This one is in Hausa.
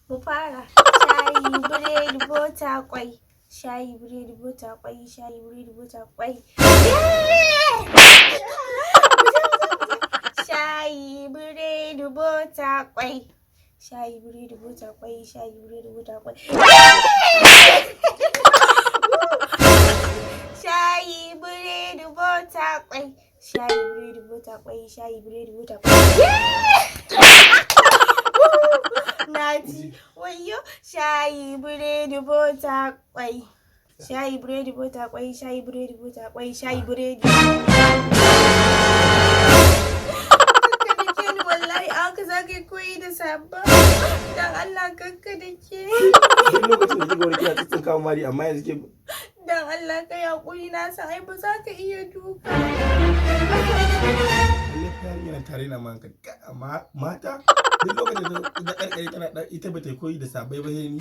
Mu fara. Shayi, biredi, bota, kwai. Shayi, biredi, bota, kwai. Shayi, biredi, bota, kwai. Yeah! Shayi, biredi, bota, kwai. Shayi, biredi, bota, kwai. Shayi, biredi, bota, kwai. Shayi, biredi, bota, kwai. Shayi, biredi, bota, kwai. Shayi, biredi, bota, kwai. Na ci. Wayyo, shayi, biredi, bota, kwai. Shayi, biredi, bota, kwai. Shayi, biredi, bota, kwai. Shayi, biredi. Kakka da ke ni wallahi, aka za ka yi koyi da sabon. Dan Allah kakka da ke. Duk lokacin da kika wani kina tsitsinka min mari, amma yanzu ke Dan Allah ka yi hakuri, na san ai ba za ka iya duka. Lalle fa yarinya tare na man amma mata duk lokacin da ta karkare tana ita ba ta yi koyi da sabai ba sai ni.